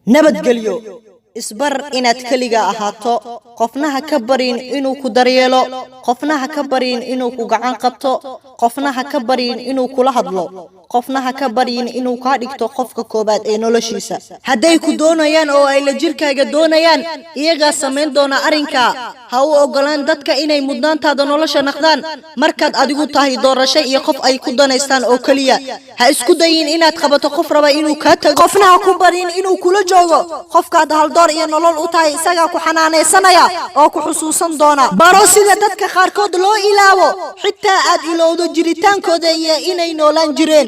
Nabadgelyo. Isbar inaad keliga ahaato. Qofna ha ka baryin inuu ku daryeelo, qofna ha ka baryin inuu ku gacan qabto, qofna ha ka baryin inuu kula hadlo, qofna ha ka baryin inuu kaa dhigto qofka koowaad ee noloshiisa. Hadday ku doonayaan oo ay la jirkaaga doonayaan, iyagaa samayn doona arrinkaa. Ha u oggolaan dadka inay mudnaantaada nolosha naqdaan markaad adigu tahay doorasho iyo qof ay ku danaystaan oo keliya. Ha isku dayin inaad qabato qof raba inuu kaa tago. Qofna ha ku barin inuu kula joogo. Qofkaad haldoor iyo nolol u tahay isagaa ku xanaanaysanaya oo ku xusuusan doona. Baro sida dadka qaarkood loo ilaawo, xitaa aad ilowdo jiritaankooda iyo inay noolaan jireen.